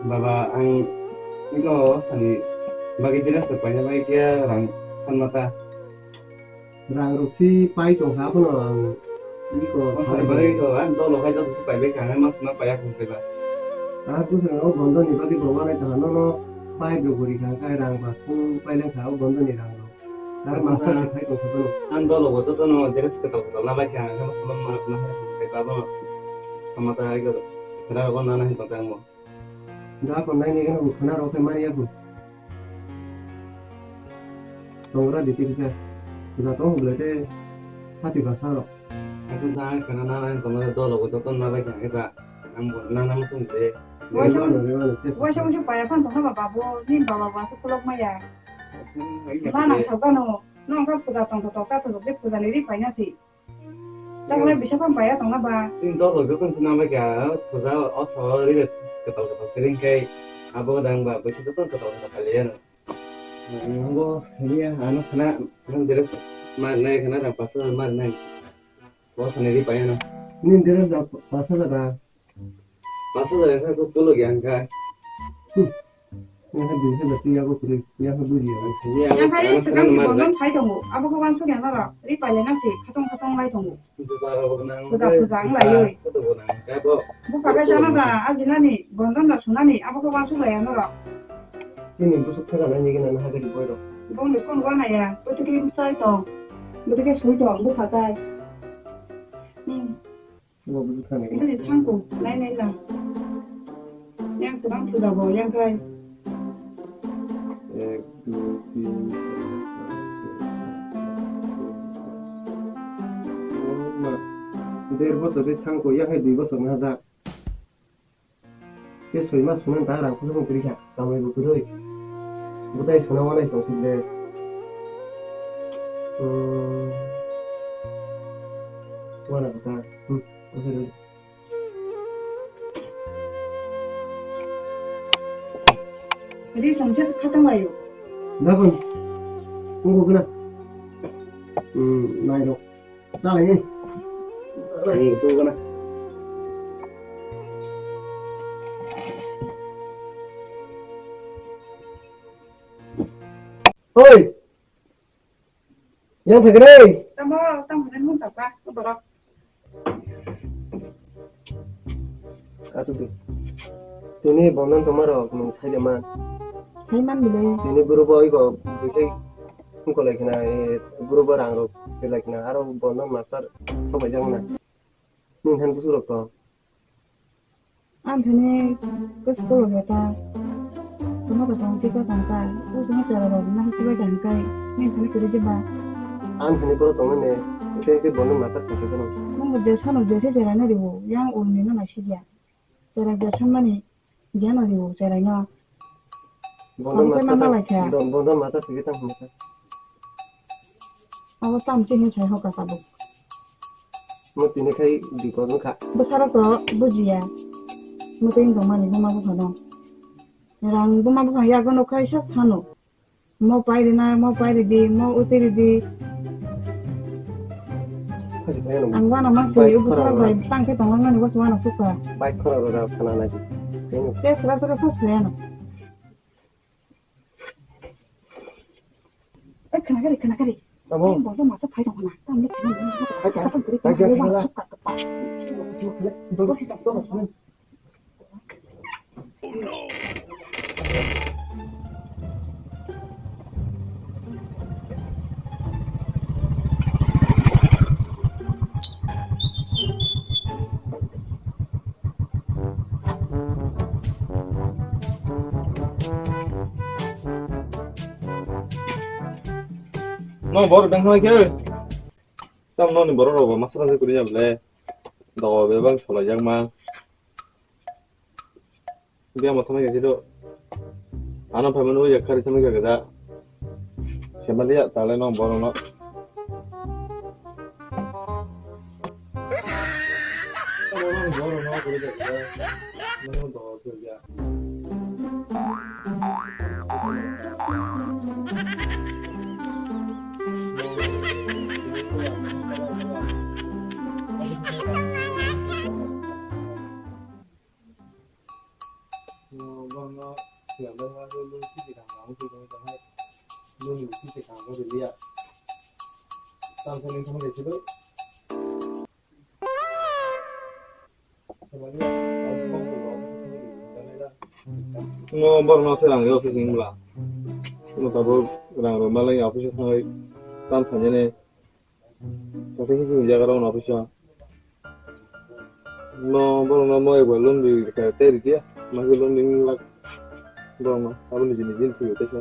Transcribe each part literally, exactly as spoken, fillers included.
Baba, ang iko sani bagwi dress rok paina bagwi khe rang phanma ta. Rang rok si pai tong kha, abono ang iko. O sani bagwi iko, ang dolo khai joto si pai bai kha, ang mas ma paiya khum khe ba. Ah, bwswk o bondo ni bagwi bo wanai tong kha, nono pai bo guri kha, khai rang ba khum pai leng kha, o bondo ni rang rok. Ar master se khai tong kha bono. Ang dolo bo joto no dress kwtal kwtal na bai kha, ang mas ma ma na hai khum khe ba bono. Sama ta iko, rang rok na na hai tong kha ang bo. Da kon nai ni gano khana rok khe mani ya bu. Tongra di tikisa. Puja tong bole te hati basa rok. Aku da khana na nai tong dolo ko joto na bai kha ba. Ang bo na na musung de. Waisa waisa waisa paya phan tong ba babu ni baba ba su kulok maya. Na na sa kano. No ka puja tong to ka to de puja ni ri paina si. Takle bisa phan paya tongna ba. Chini dolo joto se namai kha, thuja o so ri kwtal kwtal se ring kai, abo dang ba, bisa joto kwtal kwtal kali ano. Bo, iya, ano khana, ano dress ma nai khana rang pas hajar ma nai. Bo khana ri paya no. Ni dress da pas hajar da. Pas hajar kha ko pulo gyan kha. Hmm. Yang kha dui hajar ti yago kuri, yang kha buji ya. Yang kha ye sekarang di bondon phai tongo. Abo khe wansuk ya noro. Ri paile na se khatong khatong lai tongo. Puja puja ang lai oi. Bupha khe sana da ajinani bondon da sunani abo khe wansuk lai ya noro. Chini busuk thaga nai ni gana na hagari boy rok. Bong ni kon wana ya. Butike chai tong. Butike sui tong bupha kai. Hmm. Bo busu thani. Ini thangko, nai nai lang. Yang sedang sudah bo, yang kai. Ek, dui, tin, char, panch, chhoi, sat, aat, noi, diy. Oh, ma. Der bosor se thangko, yang hai dui bosor na jak. Ke soi mas sunan ta rang kusu kong kri kha. Tamai bo kwrwi. Bwtai sona wanai tong sik de. Hmm. Wana kata. Hmm. Ri songsa khatang layo. Dakon. Ungo kena. Hmm, nai rok. Salai. Ang tu kana. Hoi. Yang thagre. Tamo, tamo, nang mun tapa, tu borok. Asuk di. Tini bonan tomaro nung sai de man. Sai man bile. Tini buru bo iko bisi Wngkha lai khna, e, buru bo rang rok khe lai khna, aro bono master sok bai jak na. Nini thani bwswk rok tong? Ang thani bwswk rok ya ta. Tongma rok tong kisa tong ta. O jona chara rok na hasi bai tong kai. Nini thani kwrwi de ba. Ang thani boro tong ne, khe khe bono master khe khe no. Nung bo de sano de se chara na ribo, yang ul ni no na si ya. Chara de san mani. Gyan ori o cherai no. Bondan Ang khe masa mana ta, lai kha. Don-, bondan masa tigi tang masa. Abo tam chini sai hoka sabo. Mo tini khai bipod wngkha. Bwsarok to bujiya. Mo tei wngtong mani buma bupha no. Rang buma bupha yago no khai sa sano. Mo pai rina, mo pai ridi, mo uti ridi. Ang wana maksi, ubu sara bai tang khe tonglang mani, wasu wana suka. Bike khora rora khana nai. Te sra sra pas le ano. Eh, khana kari, khana kari. Tamo. Bo ma sa phai tong khana. Tam le khana. Phai ta. Phai ta, phai ta. No, bor dang hoi ke. Tam no ni borok rok bo masa rajak kwrwi ya bole. Dogo bebak solai jak ma. Dia mo thamai ka jido. Ano phaimani o yak kari thamai ka gada. Semali ya tale no borok no. Borok no kwrwi jak ya. No dogo kwrwi ya. No, borok no se rang office ni mula. No, tabuk rang rok malai office thangwi tam sanjani. Tata khe chini jaga rok no office o. No, borok no mo ebo loan ri ka tei ri dia. Ma khe loan ri lak. Borok no abo ni jini jin thwi tei sa.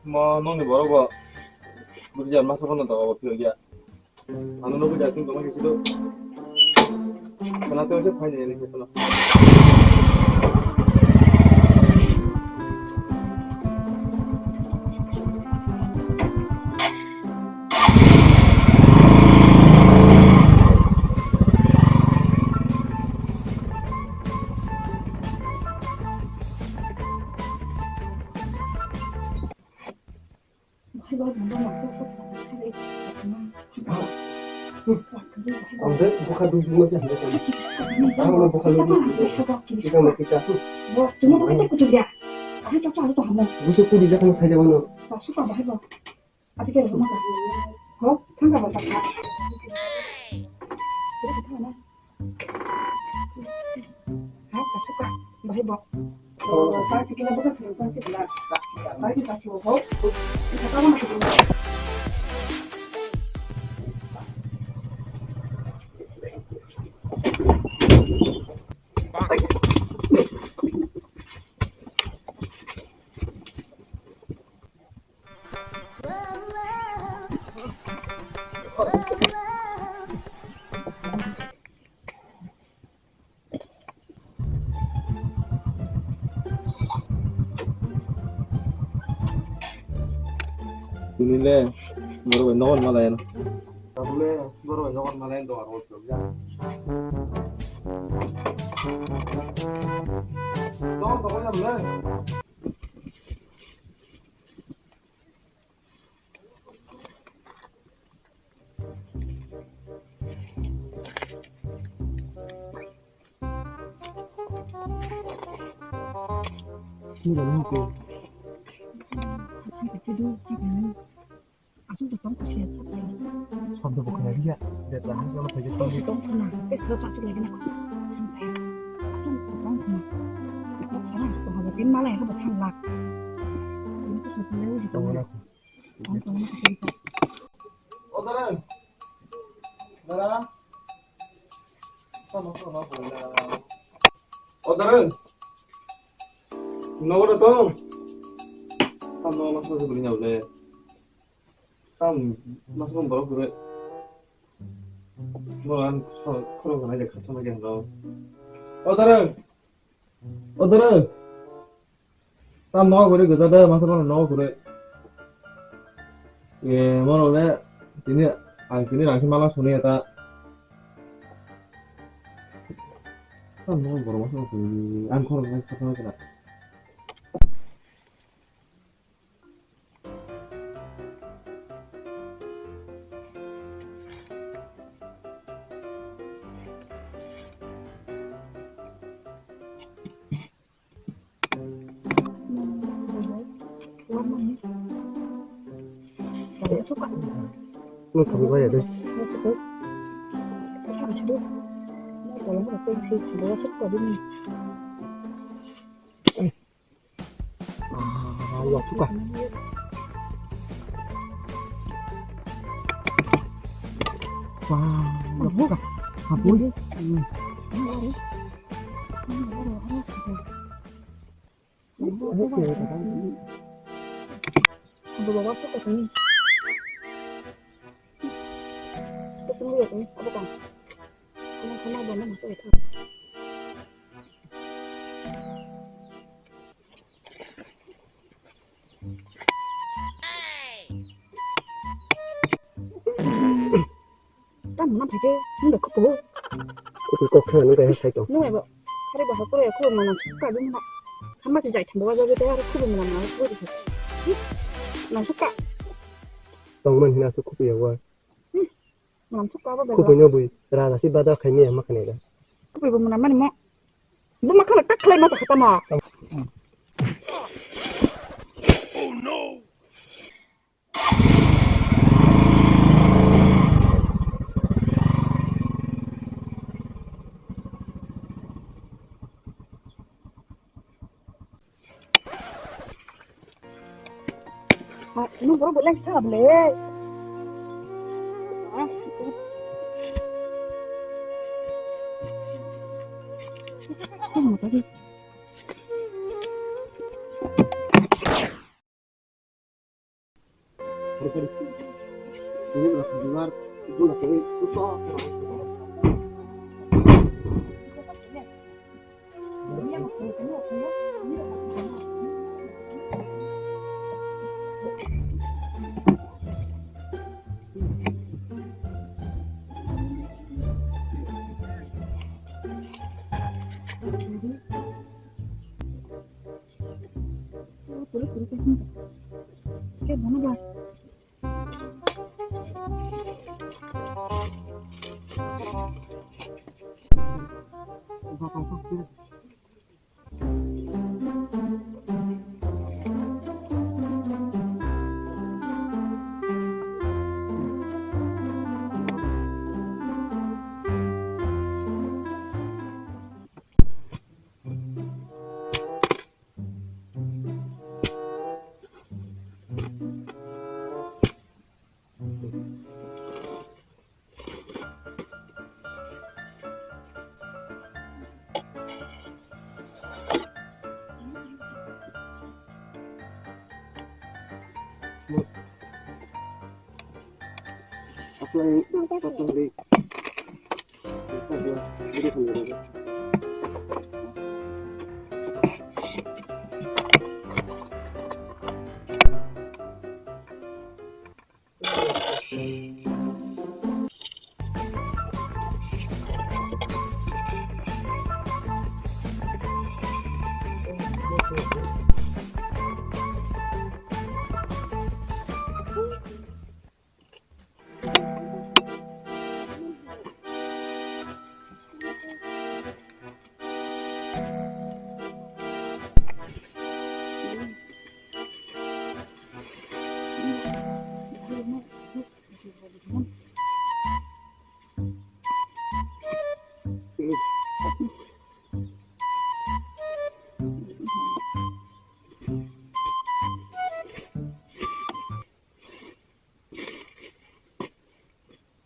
Mo nong ni borok bo. Budi jar masa kono to abo phiyok ya. Ano nokho jatin tongma khe silo. Kana to se phai ni ni khetono. Ang de bokha duk duk ma se hamjak. Ang no bokha duk duk. Kita ma kita. Busu kuri jak ma sai jabo no. Tini le borok bai nogon malai ano. Tabuk le borok bai nogon malai ano, aro chwng jak. Nogon tabuk le. Sini dalam hukum. Asal tu tong kusian. Sabda bukan dia. Dia tahan kalau kerja tong itu. Tong kena. Eh, sudah tak cukup lagi nak. Asal tu tong kena. Sekarang aku bawa tim malah aku bertang lak. Ini tu sudah lewat di tong. O Darang. Darang. Tamo, tamo, tamo. O Darang. Nogo da tong. Tamo, mas mas buli nyau le. Tam, mas mas borok gure. Mo an khoro khoro gana de khatho na ge hano. O Darang. O Darang. Tam nogo guri gwja de, masa bono nogo guri. E, mono le, tini, ang tini rangsi mala suni eta. Tam nogo guri masa bono suni, ang khoro nai khatna kena. Ah, ya suka. Wah, ya suka. Ampun. Tamo na phaikhe nung da khupu. Khupu kok khe nung da sai tong. Nung ebo. Hari bahai kore khupu manang sukka dum na. Hama se jai thambo ga jai tei hari khupu manang na khupu di. Nang sukka. Tong man hina su khupu ya wa. Manang sukka ba. Khupu nyo bui. Raja si bada khai mi ma khane da. Khupu bo manang mani mo. Buma khana tak khlai ma ta khata ma. Borok belai kha bwle.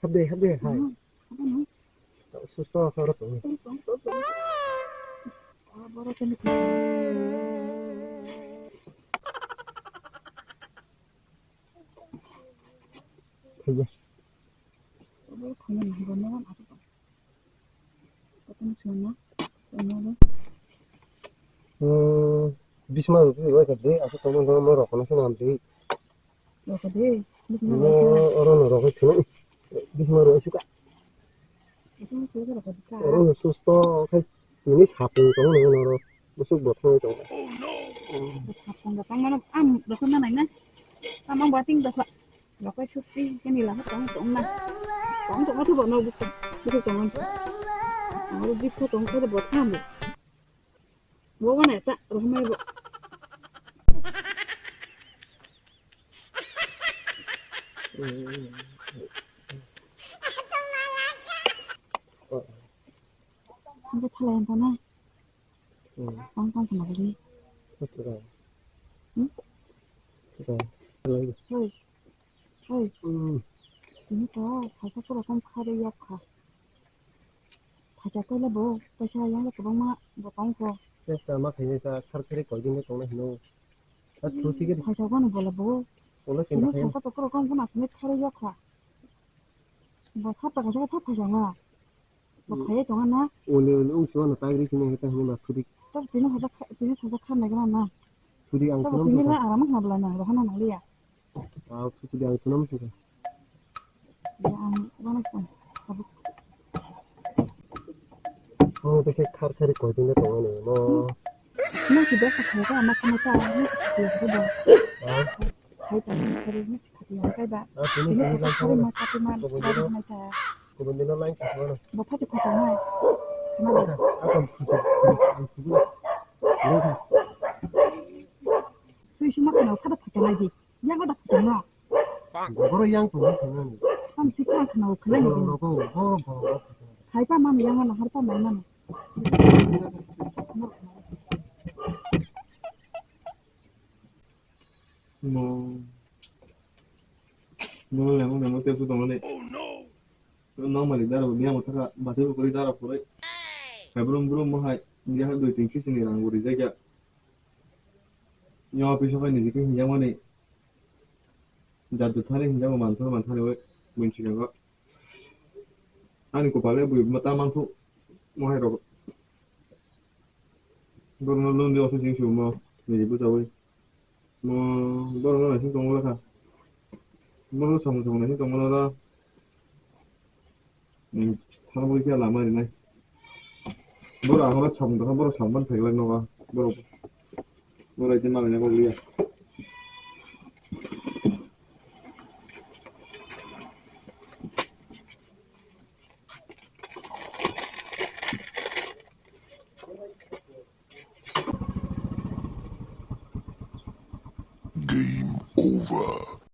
Habde, habde, hai. Hmm, apa nih? Susto, sorot, ini. Ini tong, tong, tong. Ah, baru kena. Iya. Baru kena, beneran apa, Pak? Apa nih, sana? Sana, Pak? Hmm, bisma rupi, wai, kadri, aku teman-teman mau rokok, nasi nanti. Rokode, bisma rokode. Oro no rokoi thunai. Bisma rokoi suka. Oro no susto khai tini sapung tongo no oro. Busuk bo thangoi tongo. Sapung da tangmano am rokoi manai na. Tamang bating da sa. Rokoi susti kani la tong tong na. Tong tong tu bono busuk busuk tong. Oro jikko tong ko bo tham. Bo gana ta rohmai bo. Ang ko thalai ang ko na. Hmm. Ang ko na bali. Sutra. Hmm? Sutra. Hoi. Hoi. Hmm. Ini to, khaisa pura kom khare yak kha. Phacha khe le bo, kaisa yang le kwbangma bo tong kho. Chesta ma khainai ta, khar khari koi din le tongnai hino. Ta thusi gari. Phacha gano bo le bo. Ulo chinta khainai. Sini sangka to kro kong guna sini khari yok kha. Bo sat ta kaisa kha phacha ma. Bo khaiye tonga na. Uli uli ung suwa na tagri sini heta hini ma khudi. Ta tini phacha kha, tini phacha kha nai gana na. Khudi ang. Ta bo tini la aram ha bla na, rohana na liya. Wow, tu sudah aku nama sudah. Ya, ang, mana kan? Aduh. Oh, tu kayak khar khari koi tu nak tahu ni, mo. Nak sudah kata apa, nak kena tahu ni, ya sudah. Ah. Hai, tak khari ni, khari yang kai ba. Ah, sini, ini sini, tak langsung khari mana? Mata tu mana, kebun khari dulu. Mana tak? Kebun dulu lain ke mana? Bapak tu kacang mana? Mana? Apa khusus, khusus, khusus? Ini kan? Tu isi makan apa dah pakai lagi? Yang ada kuching no. Boro yang tong thang nani. Tam si kha khna o khlai ni. Boro ko, boro, boro. Hai pa man yang na har pa man man. No. Bono lemo lemo tepsu tongmani. Normally dara bo biyang thaka, bati bo kuri dara pore. Hai brum brum mo hai, dia hai dui tin kisi ni rang bo rijak ya. Yo piso kai ni jikhe hinjak mani. Jadu thani hinjak bo manthar manthar we, buin chikango. Ani kopale bui mata mangthu, mo hai rok. Borokno londi oso sing sumo, nini bwchawi. Mo borokno naising tongo lakha. Borokno samung samung naising tongo lakha. Hmm, thangwi khe lama rinai. Borok ahoro samung tongkha, borok samung phaiglak nogo. Borok, borok ite malai nai kok liya. Game over.